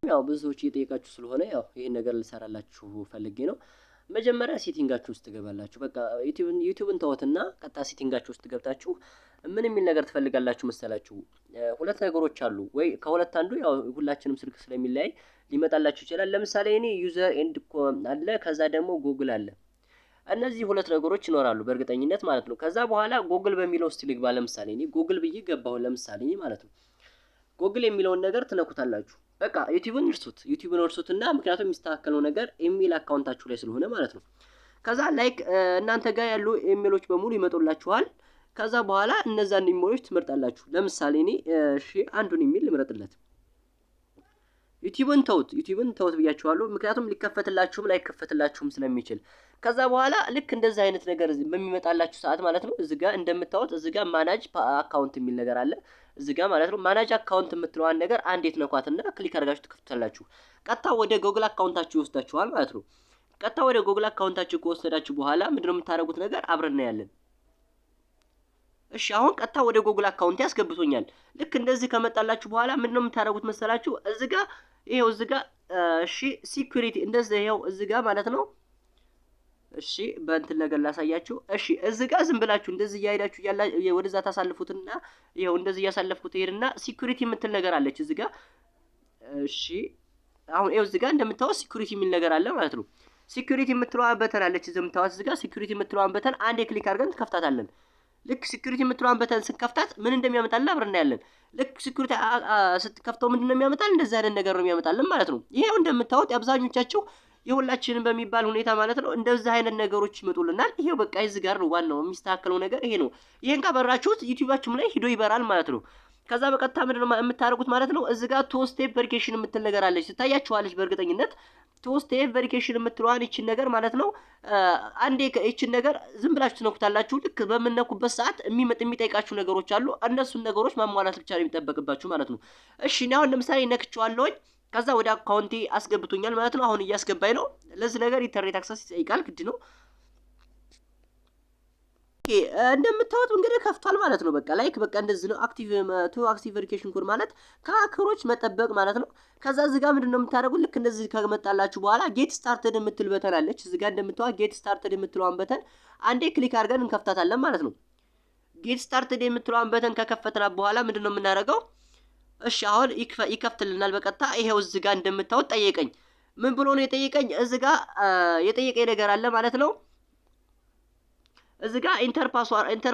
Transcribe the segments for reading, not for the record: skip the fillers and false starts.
ያው ብዙ ሰዎች እየጠየቃችሁ ስለሆነ ያው ይሄን ነገር ልሰራላችሁ ፈልጌ ነው። መጀመሪያ setting ኣችሁ ውስጥ ትገባላችሁ። በቃ ዩቲዩብን ተወትና ቀጥታ setting ኣችሁ ውስጥ ገብታችሁ ምን የሚል ነገር ትፈልጋላችሁ መሰላችሁ? ሁለት ነገሮች አሉ ወይ ከሁለት አንዱ፣ ያው ሁላችንም ስልክ ስለሚለያይ ሊመጣላችሁ ይችላል። ለምሳሌ እኔ user and አለ፣ ከዛ ደግሞ ጉግል አለ። እነዚህ ሁለት ነገሮች ይኖራሉ በእርግጠኝነት ማለት ነው። ከዛ በኋላ ጎግል በሚለው ውስጥ ልግባ። ለምሳሌ እኔ ጎግል ብዬ ገባሁ፣ ለምሳሌ ማለት ነው። ጎግል የሚለውን ነገር ትነኩታላችሁ። በቃ ዩቲዩብን እርሱት፣ ዩቲዩብን እርሱትና ምክንያቱም የሚስተካከለው ነገር email account ኣችሁ ላይ ስለሆነ ማለት ነው። ከዛ like እናንተ ጋር ያሉ ኢሜሎች በሙሉ ይመጡላችኋል። ከዛ በኋላ እነዛን ኢሜሎች ትመርጣላችሁ። ለምሳሌ እኔ እሺ አንዱን ኢሜል ልምረጥለት። ዩቲዩብን ተውት፣ ዩቲዩብን ተውት ብያችኋለሁ። ምክንያቱም ሊከፈትላችሁም ላይከፈትላችሁም ስለሚችል። ከዛ በኋላ ልክ እንደዚህ አይነት ነገር በሚመጣላችሁ ሰዓት ማለት ነው፣ እዚህ ጋር እንደምታዩት እዚህ ጋር manage account የሚል ነገር አለ እዚህ ጋር ማለት ነው። Manage account የምትለዋን ነገር አንዴ ትነኳትና click አድርጋችሁ ትከፍታላችሁ። ቀጥታ ወደ ጉግል account ኣችሁ ይወስዳችኋል ማለት ነው። ቀጥታ ወደ ጉግል account ኣችሁ ከወሰዳችሁ በኋላ ምንድነው የምታደርጉት ነገር አብረን እናያለን። እሺ፣ አሁን ቀጥታ ወደ ጉግል account ያስገብቶኛል። ልክ እንደዚህ ከመጣላችሁ በኋላ ምንድነው የምታደርጉት መሰላችሁ? እዚህ ጋር ይሄው እዚህ ጋር እሺ security እንደዚህ ይሄው እዚህ ጋር ማለት ነው። እሺ፣ በእንትን ነገር ላሳያችሁ። እሺ፣ እዚህ ጋር ዝም ብላችሁ እንደዚህ እያሄዳችሁ እያላ ወደዛ ታሳልፉትና ይሄው እንደዚህ እያሳለፍኩት ሄድና security የምትል ነገር አለች እዚህ ጋር። እሺ፣ አሁን ይኸው እዚህ ጋር እንደምታዩት security የሚል ነገር አለ ማለት ነው። Security የምትለዋ button አለች እዚህ የምታዩት፣ እዚህ ጋር security የምትለዋን button አንዴ click አድርገን ትከፍታታለን። ልክ security የምትለዋን button ስንከፍታት ምን እንደሚያመጣልን አብረን እናያለን። ልክ security ስትከፍተው ምንድን ነው የሚያመጣል? እንደዚህ አይነት ነገር ነው የሚያመጣልን ማለት ነው። ይሄው እንደምታዩት አብዛኞቻችሁ የሁላችንም በሚባል ሁኔታ ማለት ነው እንደዚህ አይነት ነገሮች ይመጡልናል። ይሄው በቃ እዚህ ጋር ነው ዋናው የሚስተካከለው ነገር ይሄ ነው። ይሄን ካበራችሁት ዩቲዩባችሁም ላይ ሂዶ ይበራል ማለት ነው። ከዛ በቀጥታ ምንድን ነው የምታደርጉት ማለት ነው? እዚህ ጋር two step verification የምትል ነገር አለች፣ ትታያችኋለች በእርግጠኝነት። Two step verification የምትለዋን ይችን ነገር ማለት ነው አንዴ ይችን ነገር ዝም ብላችሁ ትነኩታላችሁ። ልክ በምነኩበት ሰዓት የሚመጥ የሚጠይቃችሁ ነገሮች አሉ። እነሱን ነገሮች ማሟላት ብቻ ነው የሚጠበቅባችሁ ማለት ነው። እሺ፣ እኔ አሁን ለምሳሌ ነክቼዋለሁኝ። ከዛ ወደ account ኤ አስገብቶኛል ማለት ነው። አሁን እያስገባኝ ነው። ለዚህ ነገር internet access ይጠይቃል፣ ግድ ነው። እንደምታዩት እንግዲህ ከፍቷል ማለት ነው። በቃ like በቃ እንደዚህ ነው። Active two active verification code ማለት ከ hacker ኦች መጠበቅ ማለት ነው። ከዛ እዚህ ጋር ምንድን ነው የምታደርጉት? ልክ እንደዚህ ከመጣላችሁ በኋላ get started የምትል button አለች። እዚህ ጋር እንደምታዩት get started የምትለዋን button አንዴ click አድርገን እንከፍታታለን ማለት ነው። Get started የምትለዋን button ከከፈትናት በኋላ ምንድን ነው የምናደርገው? እሺ፣ አሁን ይከፍትልናል በቀጥታ። ይሄው እዚህ ጋር እንደምታዩት ጠየቀኝ። ምን ብሎ ነው የጠየቀኝ? እዚህ ጋር የጠየቀኝ ነገር አለ ማለት ነው። እዚህ ጋር enter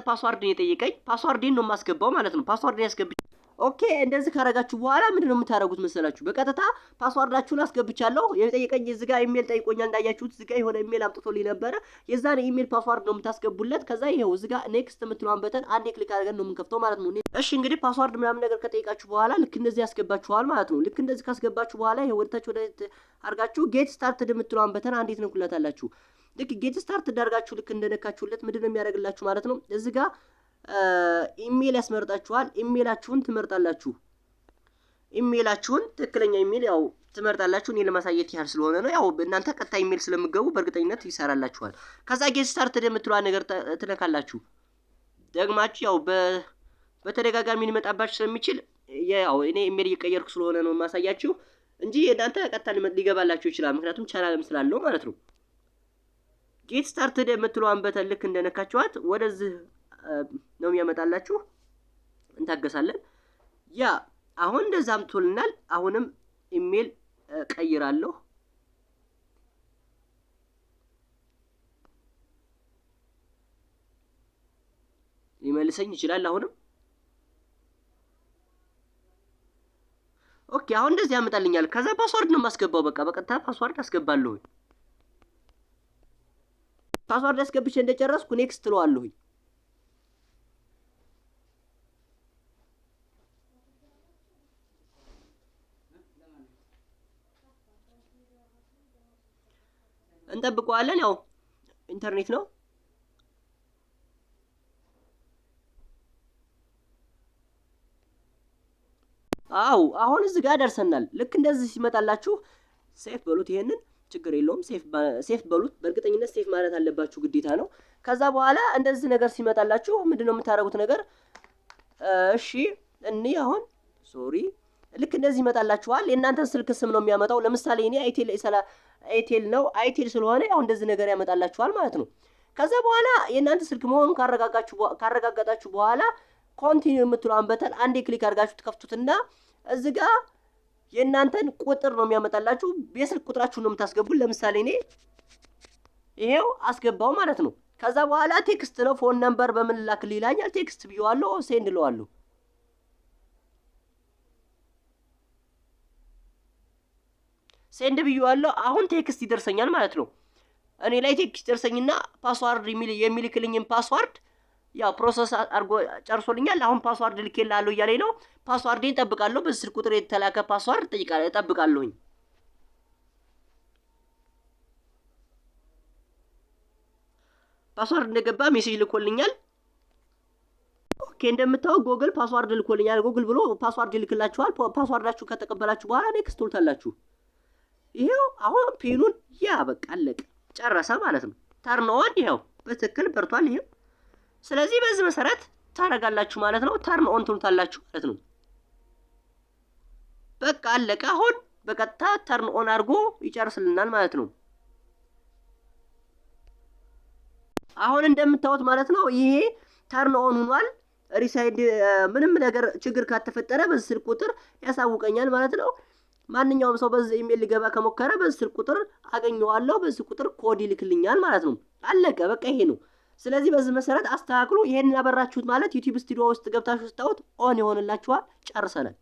password ነው የጠየቀኝ። Password ኤን ነው የማስገባው ማለት ነው። Password ኤን ያስገብቼ okay፣ እንደዚህ ካረጋችሁ በኋላ ምንድን ነው የምታደርጉት መሰላችሁ? በቀጥታ password ኣችሁን አስገብቻለሁ። የጠየቀኝ እዚህ ጋር ኢሜል ጠይቆኛል። እንዳያችሁት እዚህ ጋር የሆነ ኢሜል አምጥቶልኝ ነበረ። የዛን email password ነው የምታስገቡለት። ከዛ ይሄው እዚህ ጋር next የምትለዋን button አንዴ click አድርገን ነው የምንከፍተው ማለት ነው። እሺ፣ እንግዲህ password ምናምን ነገር ከጠየቃችሁ በኋላ ልክ እንደዚህ ያስገባችኋል ማለት ነው። ልክ እንደዚህ ካስገባችሁ በኋላ ይሄ ወደታች ወደ አድርጋችሁ get started የምትለዋን button አንዴ ትነኩላታላችሁ። ልክ get start አድርጋችሁ ልክ እንደነካችሁለት ምንድን ነው የሚያደርግላችሁ ማለት ነው? እዚህ ጋር ኢሜል ያስመርጣችኋል። ኢሜላችሁን ትመርጣላችሁ። ኢሜላችሁን ትክክለኛ ኢሜል ያው ትመርጣላችሁ። እኔ ለማሳየት ያህል ስለሆነ ነው። ያው እናንተ ቀጥታ ኢሜል ስለምገቡ በእርግጠኝነት ይሰራላችኋል። ከዛ get started የምትለዋን ነገር ትነካላችሁ። ደግማችሁ ያው በተደጋጋሚ ሊመጣባችሁ ስለሚችል ያው እኔ ኢሜል እየቀየርኩ ስለሆነ ነው የማሳያችሁ እንጂ እናንተ ቀጥታ ሊገባላችሁ ይችላል። ምክንያቱም ቻናልም ስላለው ማለት ነው። Get started የምትለዋን button ልክ እንደነካችኋት ወደዚህ ነው የሚያመጣላችሁ። እንታገሳለን። Yeah፣ አሁን እንደዛ አምጥቶልናል። አሁንም ኢሜል ቀይራለሁ። ሊመልሰኝ ይችላል። አሁንም okay፣ አሁን እንደዚህ ያመጣልኛል። ከዛ password ነው የማስገባው። በቃ በቀጥታ password አስገባለሁኝ። Password አስገብቼ እንደጨረስኩ next ትለዋለሁኝ። እንጠብቀዋለን። ያው ኢንተርኔት ነው። አው አሁን እዚህ ጋር ደርሰናል። ልክ እንደዚህ ሲመጣላችሁ save በሉት። ይሄንን ችግር የለውም፣ save በሉት። በእርግጠኝነት save ማለት አለባችሁ፣ ግዴታ ነው። ከዛ በኋላ እንደዚህ ነገር ሲመጣላችሁ ምንድነው የምታደርጉት ነገር? እሺ፣ እኔ አሁን sorry፣ ልክ እንደዚህ ይመጣላችኋል። የእናንተን ስልክ ስም ነው የሚያመጣው። ለምሳሌ እኔ አይቴል አይቴል ነው፣ አይቴል ስለሆነ ያው እንደዚህ ነገር ያመጣላችኋል ማለት ነው። ከዛ በኋላ የእናንተ ስልክ መሆኑን ካረጋገጣችሁ በኋላ continue የምትለዋን button አንዴ click አድርጋችሁ ትከፍቱትና እዚህ ጋር የእናንተን ቁጥር ነው የሚያመጣላችሁ። የስልክ ቁጥራችሁን ነው የምታስገቡት። ለምሳሌ እኔ ይሄው አስገባው ማለት ነው። ከዛ በኋላ text ነው፣ phone number በምን ላክልህ ይላኛል። Text ብየዋለሁ፣ send እለዋለሁ። Send ብየዋለሁ። አሁን text ይደርሰኛል ማለት ነው። እኔ ላይ text ይደርሰኝና password የሚልክልኝን password ያው process አድርጎ ጨርሶልኛል። አሁን password ልኬልሃለሁ እያለኝ ነው። Password ኤን እጠብቃለሁ። በዚህ ስልክ ቁጥር የተላከ password እጠብቃለሁኝ። Password እንደገባ message ልኮልኛል። Okay፣ እንደምታየው Google password ልኮልኛል። ጉግል ብሎ password ይልክላችኋል። Password ኣችሁ ከተቀበላችሁ በኋላ next ትሉታላችሁ። ይሄው አሁን pin ኡን ያ በቃ አለቀ፣ ጨረሰ ማለት ነው። Turn on ይኸው በትክክል በርቷል። ይሄው ስለዚህ በዚህ መሰረት ታረጋላችሁ ማለት ነው። Turn on ትሉታላችሁ ማለት ነው። በቃ አለቀ። አሁን በቀጥታ turn on አድርጎ ይጨርስልናል ማለት ነው። አሁን እንደምታዩት ማለት ነው ይሄ turn on ሆኗል። Reside ምንም ነገር ችግር ካልተፈጠረ በዚህ ስልክ ቁጥር ያሳውቀኛል ማለት ነው። ማንኛውም ሰው በዚህ ኢሜል ሊገባ ከሞከረ በዚህ ስልክ ቁጥር አገኘዋለሁ። በዚህ ቁጥር ኮድ ይልክልኛል ማለት ነው። አለቀ፣ በቃ ይሄ ነው። ስለዚህ በዚህ መሰረት አስተካክሉ። ይሄንን ያበራችሁት ማለት YouTube Studio ውስጥ ገብታችሁ ስታዩት on ይሆንላችኋል። ጨርሰናል።